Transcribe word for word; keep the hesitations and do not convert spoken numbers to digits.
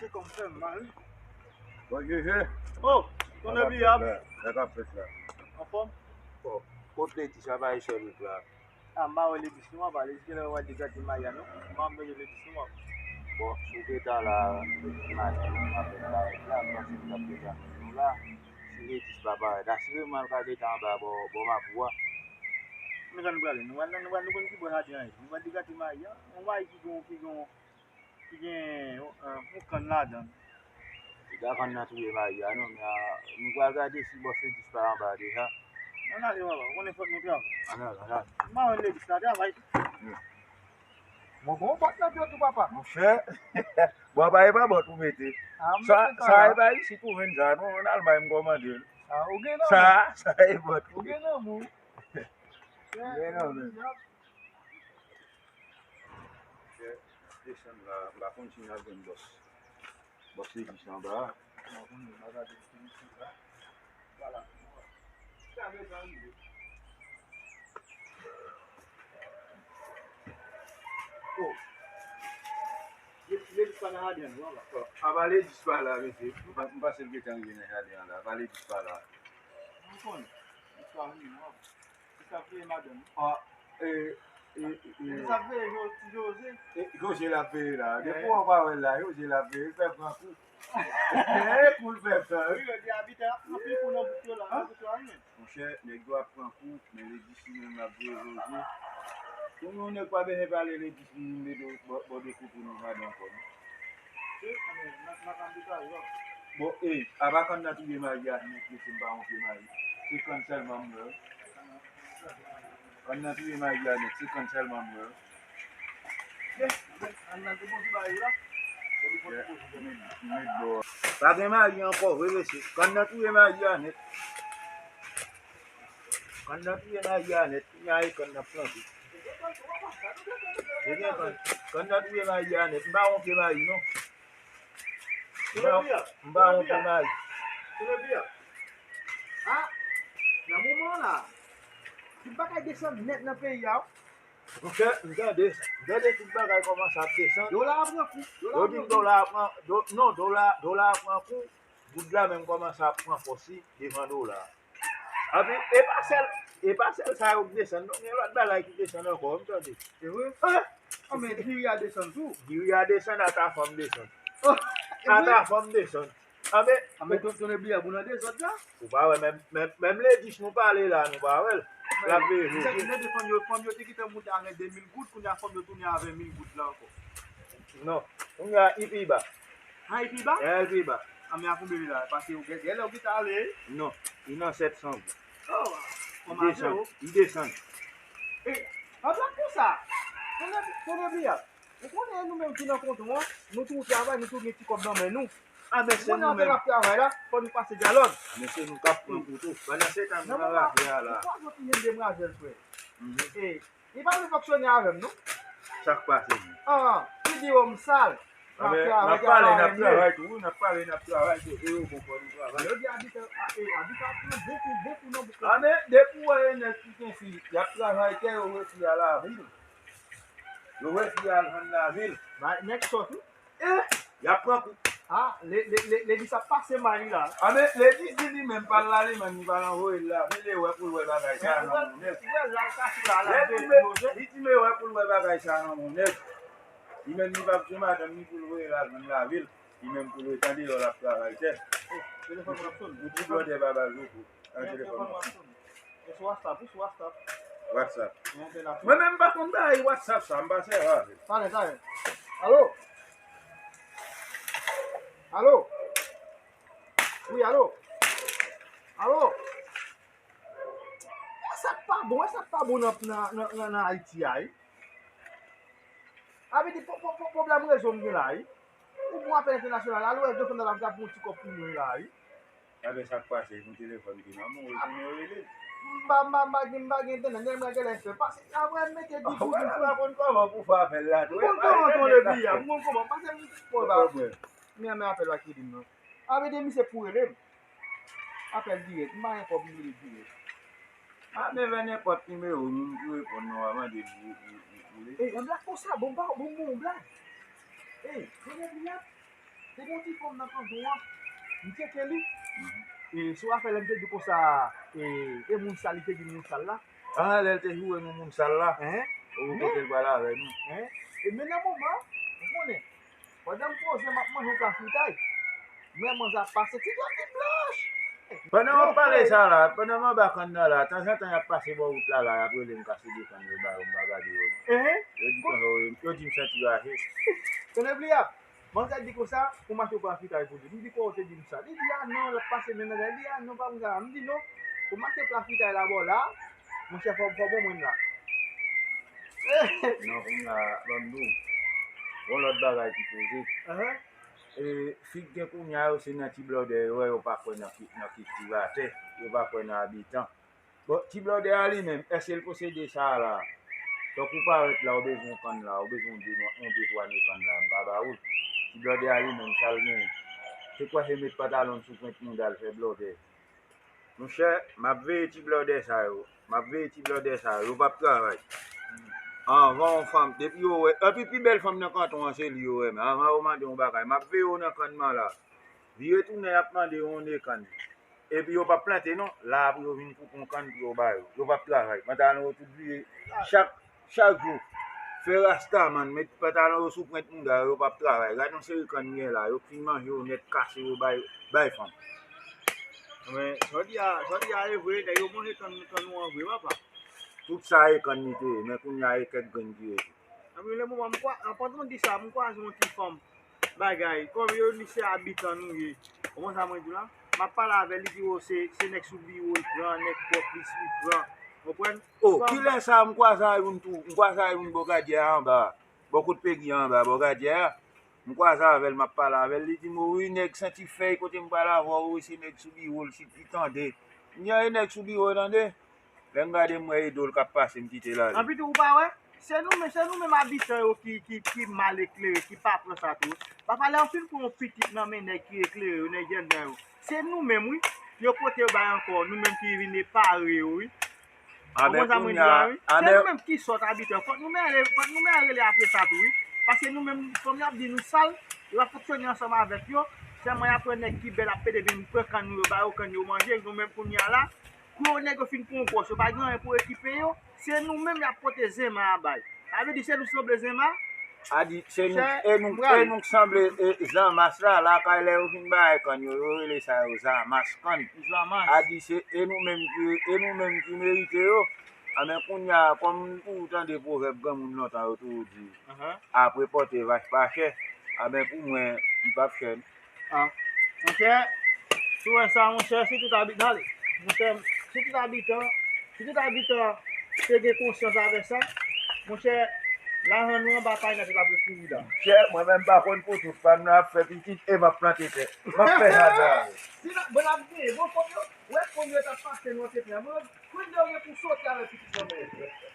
Se kòm fè m mal. Bon, Jeje. Oh, Tonnè Biyab. Sa k ap fèt la? Anfòm? Bon, kot Ledi sa pa sou wout la? A, m pa wè Ledis non, apa Ledis genlè w al degate Maya non. M pa wè Ledis non, apa. Bon, si w te ta la, maten, apre parèt la, m panse m t ap deja menm nou la. Si Ledis pa parèt, asire m al gade ta anba bò, bò Mapou a. Men sa nou prale, nou pral, nou pral, nou konn ki bò jaden an ye. Nou pral degate Maya, yon Maya ki gen, ki gen ki gen, eh, yon kann ladan l. Piga kann nan touye Maya non, men a, nou pral gade si bòs Ledis pa anba deja. Ann ale, papa, ou konnen fòk nou travay. Ann ale, ann ale. M pa wè Ledis la travay. Mwen gen yon bòt nan pye w tou, papa. Monchè, bò pa e pa bòt ou mete. Ah, m sa, mete sa sa la. E pa isit ou jwenn sa non, ann Almay m kòmande l. Ah, ou gen nan sa, men. Sa e bòt ou. Ou gen nan men. Gen nan men. Desann la, m pa konn si n a jwenn bòs. Bòs Ledis anba a. M pa konn, m pa gade si li sou la. Vwala. Sa gen tan rive. Oh. Ledis pa nan jaden an non, la. Oh, apa Ledis pa la, mesye. M pa, m panse l gentan rive nan jaden an la. Apa Ledis pa la. M konnen. Li pa vini non. Li t ap veye madanm. Ah, e, e, e, e. Li t ap veye Jo-, ti Joze. E, Joze l ap veye la. Depi w pa wè l la, Joze l ap veye. L fè pran kou. E, kou l fè pran, wi. Wi, yo di abitè ap pran pil kou nan bout yo la, nan bout yo a, wi, men. Monchè, nèg yo ap pran kou, men Ledis li menm l ap veye Joze. Kòm yon nèg pa bezwen pale Ledis, li vin mete bò, bò de kou pou nou gade ankò, non. Bon, e, apa kann nan touye Maya nèt, mesye, m pa wonte Maya. Se kann sèlman m wè. Kann nan touye Maya nèt, se kann sèlman m wè. Pa gen Maya ankò, vre mesye. Kann nan touye Maya nèt. Kann nan touye Maya nèt. Kounye a e kann nan plante. Ebyen, kann, kann nan touye Maya nèt. M pa wonte Maya, non. M pa, m pa wonte Maya. Ah, nan moman la, tout bagay desann nèt nan peyi a, wi. Monchè, m tande, m tande tout bagay kòmanse ap desann. Dola a pran kou, dola a pran kou. Yo di m dola a pran, do-, non, dola, dola a pran kou. Goud la menm kòmanse ap pran fòs li devan dola a. Anpi, e pa sèl, e pa sèl sa yo k desann, non, gen lòt bagay ki desann ankò, m tande. Se vre? An, men diri a desann tou. Diri a desann, ata fanm desann. Oh, se vre? Ata fanm desann. An, men, an, men Tonnè Biyab, ou nan dezòd la? Ou pa wè, menm, menm, menm Ledis nou pale la, nou pa wè l. L ap veye Joze. Fanm yo, fanm yo te gentan moute avè de mil goud, kounye a fanm yo tounen avè mil goud la ankò. Non, kounye a, li pi ba. Ha, li pi ba? Eh, li pi ba. An, men a konbyen li la? Paske ou gen, gen lè ou gentan ale. Non, li nan sèt san goud. Oh, kòm a desann, zewo. Li desann. E, an blak konsa. Tonnè, Tonnè Biyab. Ou konnen nou menm ki nan konton an, nou tou travay, nou tou gen ti kòb nan men nou. A, men se nou menm. Ou konnen antre n ap travay la, fò nou pase dyalòg. Men se nou k ap pran kou tou. Pandan se tan nou nan raje a la. Ou pa soti jwenn demwazèl, frè. Mhm. E, li pa vle fonksyone avè m, non. Sa k pase, menm? Ah, li di, o, m sal. Ah, men, n ap pale, n ap travay tou, wi, n ap pale, n ap travay tou. E yo bon, fò nou travay. Yo di abitè, a, e, abitè ap pran bon kou, bon kou nan bouk la. Ah, men, depi w wè yon nèg ki gen fi, y ap travay tè, yo retire a lavil. Yo retire al vann lavil. Bay nèg sòt, wi. Eh, y ap pran kou. Ah, le, le, le, Ledis ap pase may li la. Ah, men, Ledis di li menm, pa l Lalemann, li pa l anvoye l lavil, e wè pou l wè bagay sa a nan men yon nèg. Lè l di men, li di men wè pou l wè bagay sa a nan men yon nèg. Li menm, li p ap jwenn madanm ni pou l voye l al vann lavil. Li menm pou l ret andeyò, l ap travay tè. Ou di blòdè pa ba l repos. An telefòn nan. E sou WhatsApp, wi, sou WhatsApp. WhatsApp. Mwen menm m pa konn bay WhatsApp sa, m pa sèvi avè l. Talè, talè. Alo? Alo? Wi, alo? Alo? E sa k pa bon, e sa k pa bon nan, nan, nan, nan, nan Ayiti a, wi. A vle di, pwo-, pwo-, pwo-, pwoblèm rezo m gen la, wi. Ou bon apèl entènasyonal, alo, e defann nan la, m t ap yon ti kòb pou mwen la, wi. Ebyen, sa k pase? Yon telefòn ki nan men w, ou tounen rele. M pa, m pa, m pa gen, m pa gen entènèt, men mwen genlè fè pase. Apre, m mete di pou di. Mwen pa konn kòman pou fè apèl la tou. M konn kòman ton le bi a, m konn kòman. Pase m pran ba. Men, men apèl la ki vin nan. Apre de misye pou rele m. Apèl dirèk, m pa gen kòb m rele dirèk. A, men vè nenpòt nimewo, moun ki reponn nan w a mande pou, pou, pou, pou li. Ey, yon blag konsa, bon, ba, bon, bon, blag. Ey, genlè li ap Te gen yon ti fanm nan kanton an, m tcheke li. E sou afè lè m te di konsa, e, e moun sal, li te di moun sal la. Ah, lè l te joure nou moun sal la. Hein? Ou kote l pral avè nou. Hein? E men nan moman, ou konnen, pandan m poze, m ap manje yon pla fritay. M wè manzè ap pase, ti dwèt li blanch. Pandan w ap pale sa la, pandan m anba kann nan la, tanzantan y ap pase bò wout la la, y ap rele m kase de kann yo ba yo, m pa gade yo. Hein? Yo di konsa, yo, yo di m santi raje. Tande pli ap. Manzè di konsa, pou m achte pla fritay pou li. M di, "Kòman w te di m sa?" Li di, "A non, l ap pase men nan." Li di, "A non, pa konsa." M di, "Non, pou m achte pla fritay la ba w la, monchè, fò, fò w ban mwen l la." Non, kounye a, ban m di w, gon lòt bagay ki poze. Ahan. E, fig gen kounye a yo, se nan ti blòdè yo, yo pa kwè nan ki, nan kiltivatè, yo pa kwè nan abitan. Bon, ti blòdè a li menm, èske l posede sa a la? Tankou w parèt la, ou bezwen yon kann la, ou bezwen yon de, yon de twa ne kann la, m ka ba ou l. Ti blòdè a li menm, sa l genyen? Se kwè se met pantalon l sou pwent mouda l fè blòdè. Monchè, m ap veye ti blòdè sa yo. M ap veye ti blòdè sa yo. Yo p ap travay. Anvan yon fanm, depi yo wè, epi pi bèl fanm nan kanton an, se li yo renmen. Anvan yo mande yon bagay, m ap veye yo nan kann nan la. Vire tounen, y ap mande yon ne kann. Epi yo p ap plante non. La apre yo vin koupe yon kann pou yo ba yo. Yo p ap travay. Pantalon yo tout vire. Chak, chak jou. Fè rastaman, met pantalon yo sou pwent mouda yo, yo p ap travay. Gade yon seri kann gen la. Yo fin manje yo nèt, kase yo bay, bay fanm. Men, sa w di a, sa w di a e vre, nèg yo manje kann, kann nou an vre, papa. Tout sa e kann li te ye, men kounye a e kèk grenn ki rete. Anpi lè moman, m kwa, pandan w di sa, m kwaze yon ti fanm. Bagay, kòm yo di se abitan nou ye. Konprann sa mwen di w la? M ap pale avè l, li di, "O, se, se nèg sou biwo l pran, nèg pòplis li pran." Konprann? O, kilè sa, m kwaze a youn tou, m kwaze a youn bò gadyè a anba a. Bò kot Pegi a anba, bò gadyè a. M kwaze avè l, m ap pale avè l, li di m, "O wi, nèg santi fèy kote m pral avè w, wi, se nèg sou biwo l, si li tande." M di, "A, e nèg sou biwo l tande?" Lè m gade, m wè e do l k ap pase, m kite l ale. Anpi tou, ou pa wè? Se nou menm, se nou menm abitan yo ki, ki, ki mal eklere, ki pa pran sa tou. Papa, lè yo fin pran yon pitit nan men nèg ki eklere yo, nèg jèn jan yo, se nou menm, wi. Yo pote yo bay ankò, nou menm ki vin epare yo, wi. Konprann sa mwen di a, wi? Se nou menm ki sòt abitan. Fòk nou menm rele, fòk nou menm rele apre sa tou, wi. Paske nou menm, fanm yo ap di nou sal, yo ap fonksyone ansanm avèk yo. Sèlman y ap pran nèg ki bèl ap pede vin pran kann nou yo, ba yo kann yo manje, nou menm kounye a la, kou yo nèg yo fin pran yon pòs, yo pa gen anyen pou ekipe yo, se nou menm y ap pote zenma a bay. Sa vle di se nou sanble zenma? A di, se nou, e nou, e nou k sanble, e, zanmas la, lakay lè yo fin bay kann yo, yo rele sa yo zanmas kann. Zanmas. A di, se, e nou menm ki, e nou menm ki merite yo. A men kounye a, kòm m toujou tande pwovèb granmoun lontan yo toujou di, apre pòte vach pa chè, a men pou mwen, m p ap chè. A, monchè, si w wè sa, monchè, si tout abitan, ale, monchè, si tout abitan, si tout abitan te gen konsyans avè sa, monchè, lajan nou anba pay nèt t ap ret kouri la. Monchè, mwen menm m pa konn pou tout, pa m nan ap fè pitit e m ap plante tè. M ap fè jaden avè. Si n ap, bon, n ap genyen, bon, fòm yo, wè fòm yo t ap pase nou antre pran. Mwen, kounye a w gen pou soti avè pitit nan men.